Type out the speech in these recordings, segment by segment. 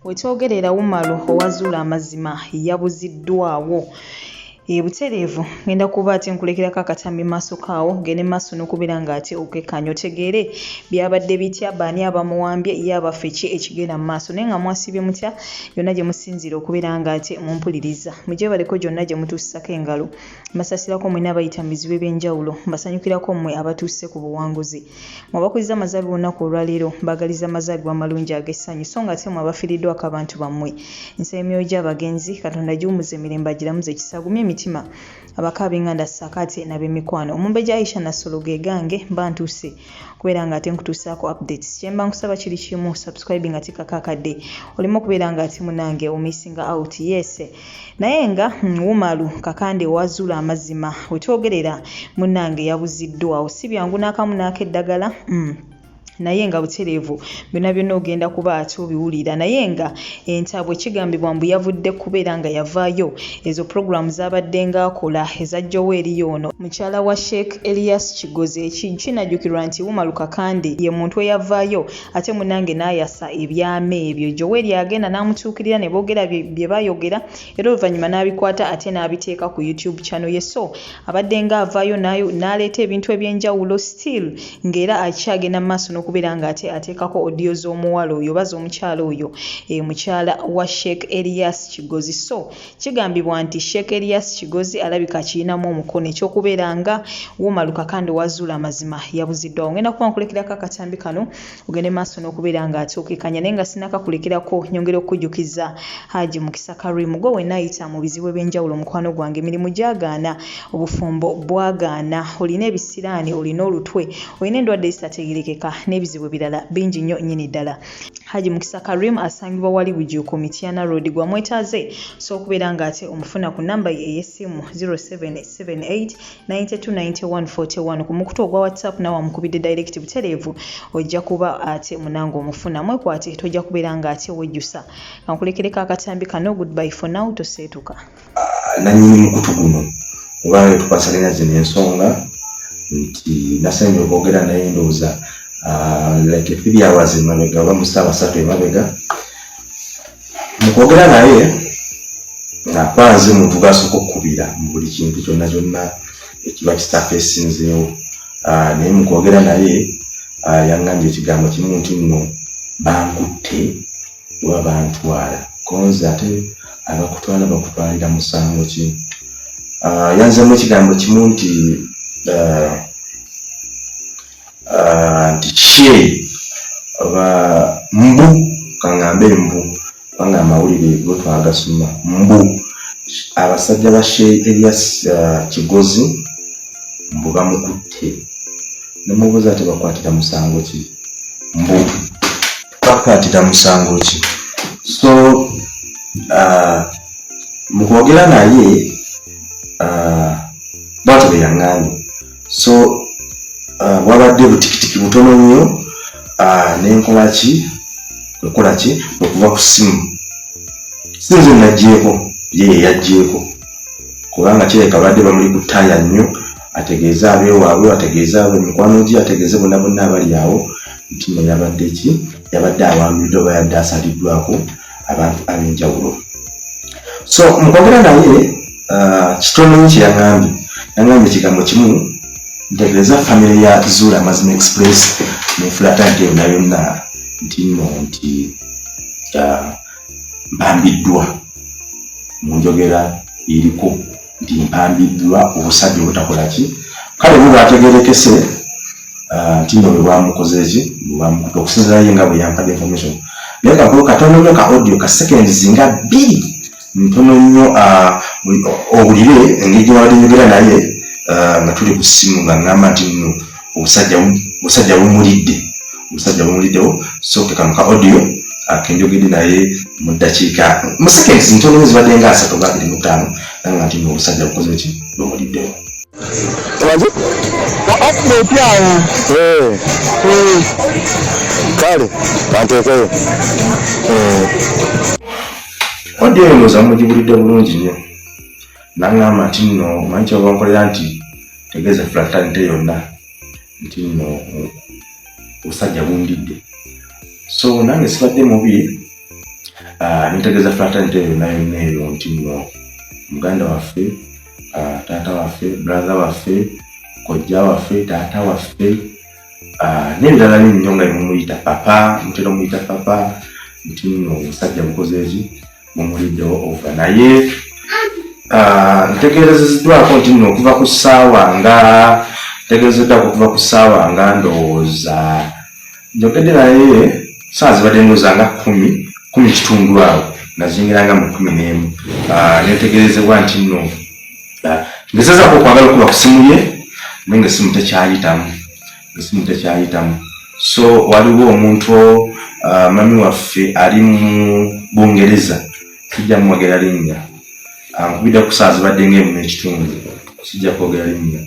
Wetwogerera Umaru owazuula amazima yabuziddwawo. Butereevu ngenda kuba ate nkulekerako akatambi maaso kaawo gende maaso n'okubeera ng'ate okekkaanya otegeere byabadde bitya, baani abamuwambye, ye abaffe ki ekigenda mu maaso. Naye nga mwasiibye mutya yonna gye musinziira okubeera ng'ate mumpuliriza. Mugyebaleko gyonna gye mutuusako engalo. Mbasasirako mwenna abayita mu bizibu eby'enjawulo, mbasanyukirako mmwe abatuuse ku buwanguzi. Mwe abakuzizza amazaalibwa olunaku olwaleero, mbaagaliza amazaalibwa amalungi ag'essanyu so nga ate mwe abafiiriddwako abantu bammwe. Nsaba emyoyo gy'abagenzi Katonda agiwummuze emirembe agiramuze ekisa agumye emitima abako ab'enganda ssaako ate n'ab'emikwano. Omumbejja Aisha Nassolo ge gange mba ntuuse kubeera nga ate nkutuusaako updates. Kye mba nkusaba kiri kimu subscribing teekako akadde oleme okubeera nga ate munange omissinga out. Yes. Naye nga Umaru Kakande owa Zuula Amazima wetwogerera munnange yabuziddwawo. Si byangu n'akamu n'akeddagala mm naye nga butereevu byonna byonna ogenda kuba ate obiwulira naye nga entabwe kigambibwa mbu yavudde kubeera nga yavaayo ezo pulogulaamu z'abadde ng'akola eza Joel ono mukyala wa Sheikh Elias Kigozi. Kinajjukirwa nti Umaru Kakande ye muntu eyavaayo ate munange n'ayasa ebyama ebyo. Joel agenda n'amutuukirira ne boogera bye bayogera era oluvannyuma n'abikwata ate n'abiteeka ku YouTube channel ye. So abadde ng'avaayo n'aleeta ebintu eby'enjawulo still ng'era akyagenda mu maaso n'okubeera ng'ate ateekako audio z'omuwala oyo oba z'omukyala oyo, mukyala wa Sheikh Elias Kigozi. So Kigambibwa nti Sheikh Elias Kigozi alabika akirinamu omukono eky'okubeera nga Umaru Kakande owa Zuula Amazima yabuziddwawo. Ngenda kuba nkulekerako akatambi kano ogende maaso n'okubeera nga ate okekanya naye nga sinakakulekerako nyongera okukujjukiza Haji Mukisa Karim gwe wenna ayita mu bizibu eby'enjawulo mukwano gwange emirimu gyagaana obufumbo bwagaana olina ebisiraani olina olutwe olina endwadde ezitategerekeka n'ebizibu ebirala bingi nnyo nnyini ddala. Haji Mukisa Karim asangibwa wali Bujuuko Mityana Road gwamwetaaze so okubeera nga ate omufuna ku namba ye ey'essimu 0778 92 91 41 ku mukutu ogwa WhatsApp nawe amukubidde direct butereevu ojja kuba ate munange omufuna mwekwate tojja kubeera nga ate wejjusa kankulekereko akatambi kano goodbye for now toseetuka. Nanyini mukutu guno oba tukwasaganya zino ensonga nti nasembye okwogera naye ndowooza like 3 hours emabega oba mu ssaawa 3 emabega. Mu kwogera naye nga muntu gasooka okukubira mu buli kintu kyonna kyonna ekiba kisafeesinzeewo, naye mu kwogera naye yaŋŋambye ekigambo kimu nti nno bankutte oba bantwala konze, ate abakutwala bakutwalira musango ki? Yanzemu ekigambo kimu nti nti kye oba mbu kaŋŋambe mbu kubanga amawulire go twagasoma mbu abasajja ba Sheikh Elias Kigozi mbu bamukutte. Nemubuuza ati bakwatira musango ki? Mbu bakwatira musango ki? So mu kwogera naye bwatyo bwe yaŋŋambye. So bwabadde butikitiki butono nnyo nenkola ki nkola ki okuva ku ssimu si nze naggyeeko, ye yeyaggyeko kubanga kireka badde bamuli ku ttaaya nnyo ategeeze abeewaabwe, ategeeze abo emikwano gye, ategeeze bonna bonna abali awo nti no yabadde ki yabadde awambiddwa oba yadde asaliddwako abantu ab'enjawulo. So mukwogera naye kitono nnyo kye yaŋŋambye. Yaŋŋambye ekigambo kimu, ntegeeza famire ya Zuula Amazima Express ne fraternity yonna yonna nti nno nti mpambiddwa, mu njogera eriko nti mpambiddwa obusajja obutakola ki kale bwe bwategerekese nti nno bwe bwamukoze ki bwe bwamukuta okusinzira ye nga bwe yampadde information. Naye kakulu katono nnyo ka audio ka seconds nga 2 ntono nnyo owulire engeri gye babadde njogera naye nga tuli ku ssimu nga ŋŋamba nti nno obusajja bumulidde, omusajja bumuliddewo. So ke kano ka audio kenjogedde naye mu ddakiika mu seconds ntono zibadde nga 30 oba 25 nanga nti nno obusajja bukoze ki bumuliddewo. Wangi? Update awo. Eh. Kale, kanteekeyo. Audio eyo ndowooza mugibulidde bulungi nnyo. Naŋŋamba nti nno omanyi kyoba nkolera nti tegeeza fraternity yonna nti nno obusajja bundidde. So nange sibadde mubi. Nentegeeza fraternity yonna yonna eyo nti nno muganda waffe, taata waffe, brother waffe, kojja waffe, taata waffe, n'ebirala nnyo nga mumuyita papa, mutera omuyita papa, nti nno omusajja bukoze eki mumuliddewo over. Naye ntegeerezeddwako nti nno okuva ku ssaawa nga ntegeerezeddwako okuva ku ssaawa nga ndowooza njogedde naye saawa zibadde ndowooza nga 10:15 awo nga ziyingira nga mu 11, netegeerezebwa nti nno ngezezaako okwagala okuba ku simu ye naye nga essimu tekyayitamu, essimu tekyayitamu. So waliwo omuntu, mami waffe ali mu Bungereza, sijja muwogera linnya, ankubidde ku saawa zibadde nga 1:30, sijja kwogera linnya.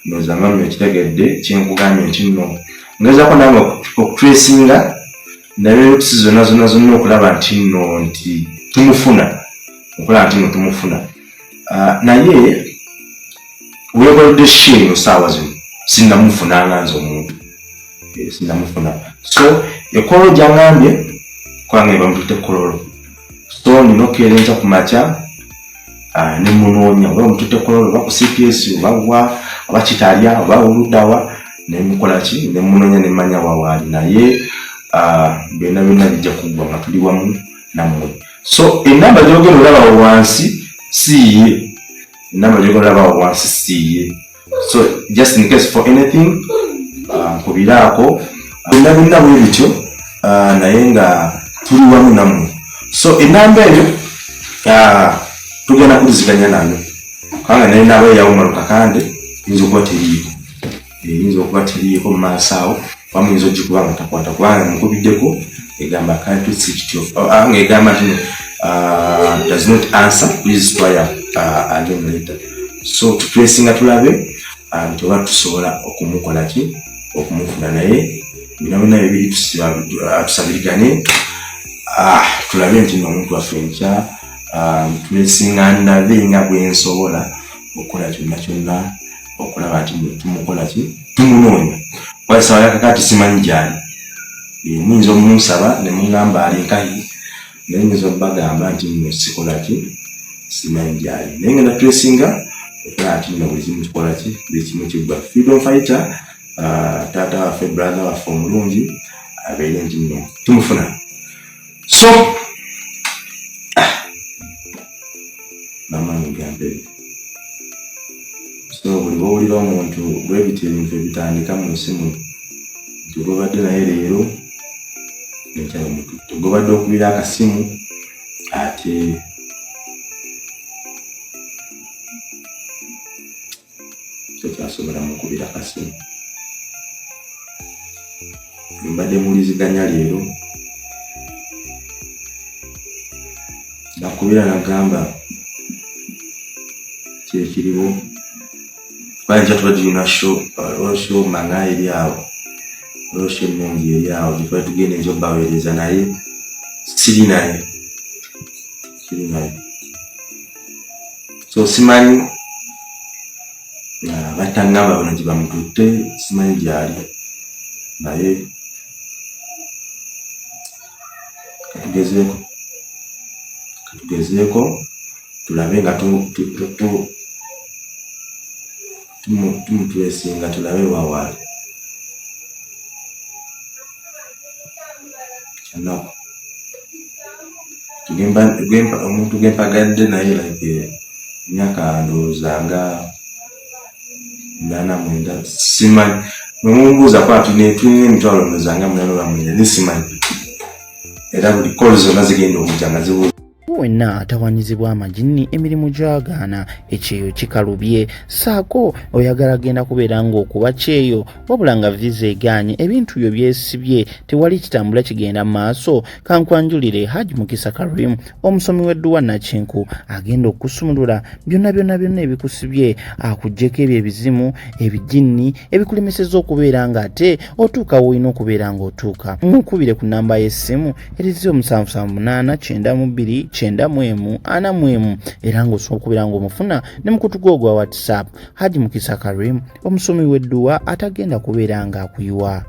Ndowooza mami okitegedde kyenkugambye nti nno ngezaako nange okutracinga naye routes zonna zonna zonna okulaba nti nno nti tumufuna, okulaba nti nno tumufuna. Naye weekoledde show saawa zino sinnamufuna nga nze omuntu, sinnamufuna. So e Kololo gyaŋŋambye kubanga bamututte Kololo, so nina okukeera enkya ku makya ne munoonya oba bamututte Kololo oba ku CPS oba wa oba Kitalya oba oluddawa, nemukola ki nemunoonya nemanya wawaali. Naye byonna byonna bijja kuggwa nga tuli wamu nammwe. So enamba gyogenda olaba wansi siiye, enamba gyogenda olaba wansi siiye. So just in case for anything, nkubiraako. Byonna byonna bwe bityo, naye nga tuli wamu nammwe. So enamba eyo tugenda kuliziganya nayo kubanga naye naaba eyawumaluka Kakande yinza okuba teriiko, eyinza okuba teriiko mu maaso awo, oba muyinza ogikuba nga takwata kubanga mukubiddeko egamba currently switched off, nga egamba nti does not answer, please try again later. So tutracinga tulabe nti oba tusobola okumukola ki okumufuna. Naye bino byonna bibiri tusabirigane, tulabe nti no omuntu waffe enkya twesinga ndabe nga bwensobola okukola kyonna kyonna okulaba nti tumukola ki tumunoonya. Kwasawa yakakati simanyi gyali. Muyinza omunsaba ne muŋŋamba ali nkahi, naye nyinza okubagamba nti nno sikola ki simanyi gyali, naye ngenda twesinga okulaba nti nno buli kimu kikola ki buli kimu kiggwa. Freedom fighter, taata waffe, brother waffe omulungi abeere nti nno tumufuna. So namanyi gambe, so buli bwowulira omuntu bwebityo ebintu ebitandika mu nsi muno nti gwobadde naye leero enkya bamututte, gwobadde okubira akasimu ate tokyasobola mukubira kasimu. Mbadde muwuliziganya leero nakubira nagamba kyekiriwo kuba tuba tulina show, show manga eri awo, show ennungi eri awo gyetuba tugenda enjo baweereza, naye siri naye, siri naye. So simanyi bataŋŋamba bano gye bamututte, simanyi gyali, naye katugezeeko, katugezeeko tulabe nga tumutwesinga tulabe wawaali. Kyanaku omuntu gwempagadde naye like emyaka ndowooza nga 89, simanyi bwemumbuuza kuba tulina emitwalo ndowooza nga 8 oba 9, naye simanyi era buli call zonna zigenda okujja nga zibuuza. Wenna atawanyizibwa amajinni, emirimu gyagaana, ekyeyo kikalubye, saako oyagala genda kubeera ng'okuba kyeyo wabula nga visa egaanye, ebintu byo byesibye, tewali kitambula kigenda mu maaso, kankwanjulire Haji Mukisa Karim, omusomi w'edduwa Nakinku, agenda okusumulula byonna byonna byonna ebikusibye, akuggyeko ebyo ebizimu, ebijinni ebikulemesezza okubeera ng'ate otuuka woolina okubeera ng'otuuka. Mukubire ku namba y'essimu eri 0778 92 91 41 era ng'osobola okubeera ng'omufuna ne mukutu gwo ogwa WhatsApp. Haji Mukisa Karim, omusomi w'edduwa atagenda kubeera ng'akuyiwa.